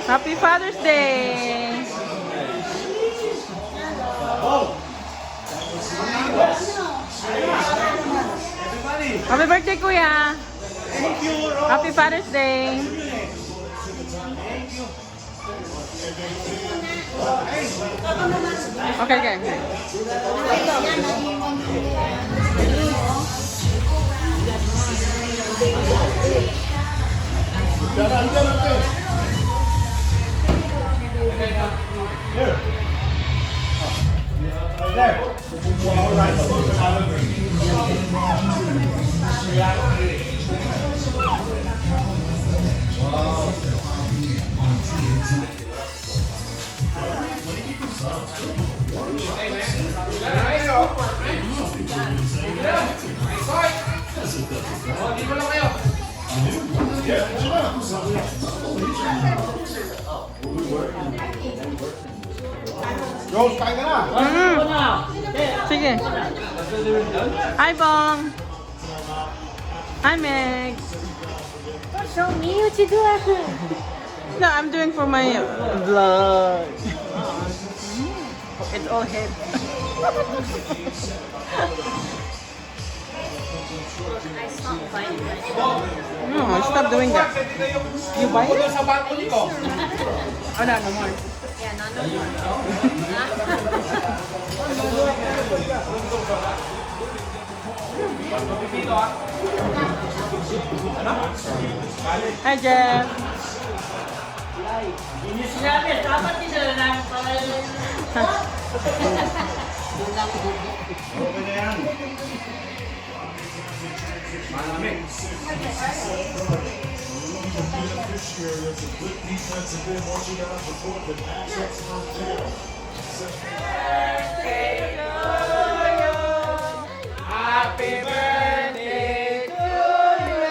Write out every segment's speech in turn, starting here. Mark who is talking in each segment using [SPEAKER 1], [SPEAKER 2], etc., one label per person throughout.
[SPEAKER 1] Happy Father's Day! Happy birthday, Kuya!
[SPEAKER 2] Thank you, Rose.
[SPEAKER 1] Happy Father's Day! Okay.
[SPEAKER 2] Here. There. All right. Rose, kain ka na.
[SPEAKER 1] Sige. Hi, Bong! Hi, Meg!
[SPEAKER 3] Don't show me what you do.
[SPEAKER 1] No, I'm doing for my vlog. It's all hip.
[SPEAKER 3] I stopped biting myself.
[SPEAKER 1] No, stop doing that. You buy it?
[SPEAKER 2] Sa balcony ko.
[SPEAKER 1] Oh, no, no more.
[SPEAKER 3] Yeah, not no more.
[SPEAKER 1] Hi, Jeff.
[SPEAKER 4] Yun yung sinabi, dapat dinala namin pala yun.
[SPEAKER 2] Okay na yan. Malamig.
[SPEAKER 5] Beneficiary of the good defensive end once you got off the court, but matchups not there.
[SPEAKER 1] Happy birthday to you.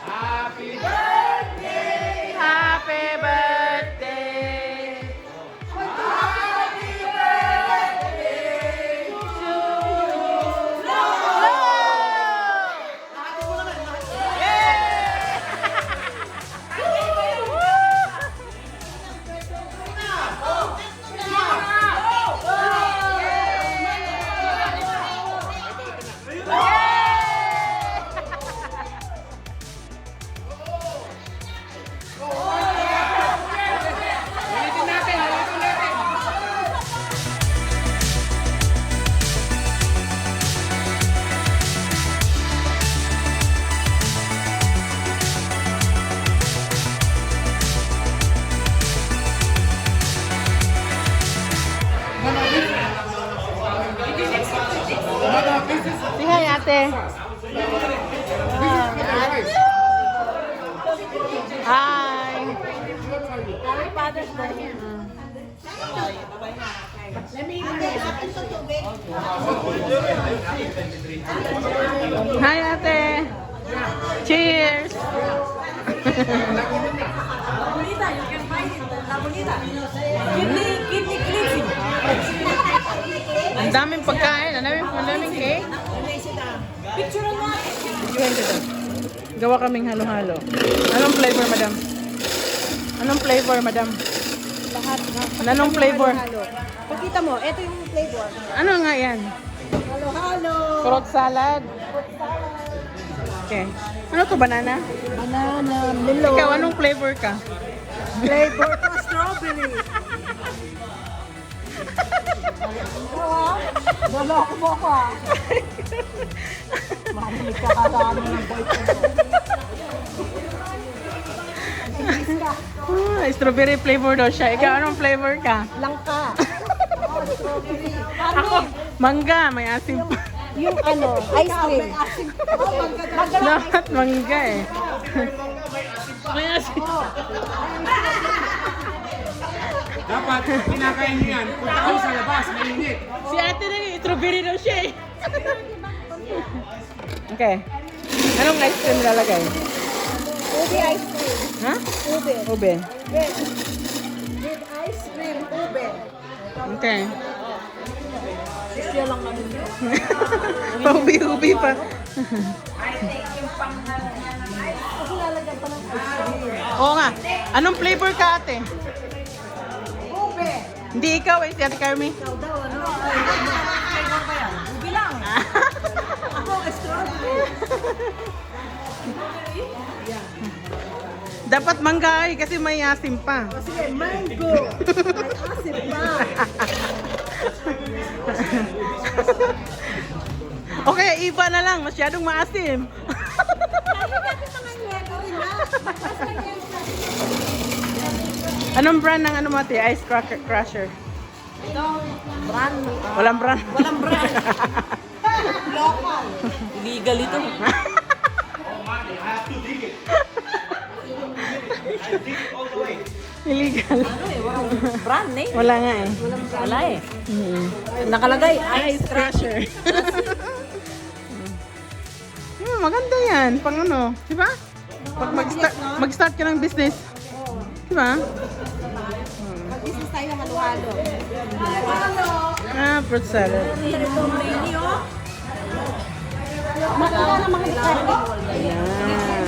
[SPEAKER 1] Happy birthday. Happy birthday. Happy birthday to you.
[SPEAKER 4] Ulitin natin, ulitin natin.
[SPEAKER 1] Say hi, ate. Hi.
[SPEAKER 3] Happy Father's Day.
[SPEAKER 1] Hi, ate. Cheers.
[SPEAKER 6] La Bonita, you can find it. La Bonita. Kidney cleansing.
[SPEAKER 1] Ang daming pagkain. Ang daming cake.
[SPEAKER 6] Picture mo.
[SPEAKER 1] Gawa kaming halo-halo. Anong flavor, madam? Anong flavor, madam?
[SPEAKER 6] Lahat.
[SPEAKER 1] Anong flavor?
[SPEAKER 6] Halo. Pakita mo, ito yung flavor.
[SPEAKER 1] Ano nga yan?
[SPEAKER 6] Halo-halo.
[SPEAKER 1] Fruit salad. Okay. Ano to, banana?
[SPEAKER 6] Banana, melon.
[SPEAKER 1] Ikaw, anong flavor ka?
[SPEAKER 6] Flavor ko, strawberry. Naloko mo ako ah. Marinig ka karami ng boyfriend ko.
[SPEAKER 1] Ah, strawberry flavor daw siya. Ikaw, anong flavor ka?
[SPEAKER 6] Langka. Oh, strawberry.
[SPEAKER 1] Ako, mangga. May asim pa.
[SPEAKER 6] Yung ano, ice cream. Mangga lang.
[SPEAKER 1] Dapat mangga eh. May asim.
[SPEAKER 4] Dapat, kinakain niyo yan. Punta kayo sa labas, mainit.
[SPEAKER 1] Si ate na yung strawberry daw siya eh. Okay. Anong ice cream lalagay?
[SPEAKER 6] Ube ice cream.
[SPEAKER 1] Ha?
[SPEAKER 6] Ube.
[SPEAKER 1] Ube.
[SPEAKER 6] With ice cream, ube.
[SPEAKER 1] Okay.
[SPEAKER 6] Siya lang ano yun.
[SPEAKER 1] Paubi-ubi pa.
[SPEAKER 6] Kasi lalagyan pa ng ice cream.
[SPEAKER 1] Oo nga. Anong flavor ka, ate?
[SPEAKER 6] Ube!
[SPEAKER 1] Hindi ikaw eh, si Ate Carmi.
[SPEAKER 6] Ikaw daw, ano? Ay, flavor ba yan? Ube lang. Ako, strawberry.
[SPEAKER 1] Dapat mangga eh, kasi may asim pa.
[SPEAKER 6] O sige, mango. May asim pa.
[SPEAKER 1] O kaya iba na lang, masyadong maasim. Anong brand ng ano mo, ate? Ice cracker, crusher?
[SPEAKER 6] Ito, brand.
[SPEAKER 1] Walang brand.
[SPEAKER 6] Walang brand. Local. Illegal ito.
[SPEAKER 2] Oh man, you have to dig it. I dig it all the way.
[SPEAKER 1] Illegal.
[SPEAKER 6] Ano eh, walang brand eh.
[SPEAKER 1] Wala nga eh.
[SPEAKER 6] Wala eh. Nakalagay, ice
[SPEAKER 1] Ice crusher. Maganda yan. Pang ano, di ba? Pag mag-start ka ng business. Di ba?
[SPEAKER 3] Mag-business tayo halo-halo.
[SPEAKER 1] Ah, fruit salad.
[SPEAKER 6] Ito, mini oh.
[SPEAKER 3] Makita ng mga dekarne.
[SPEAKER 1] Ayan.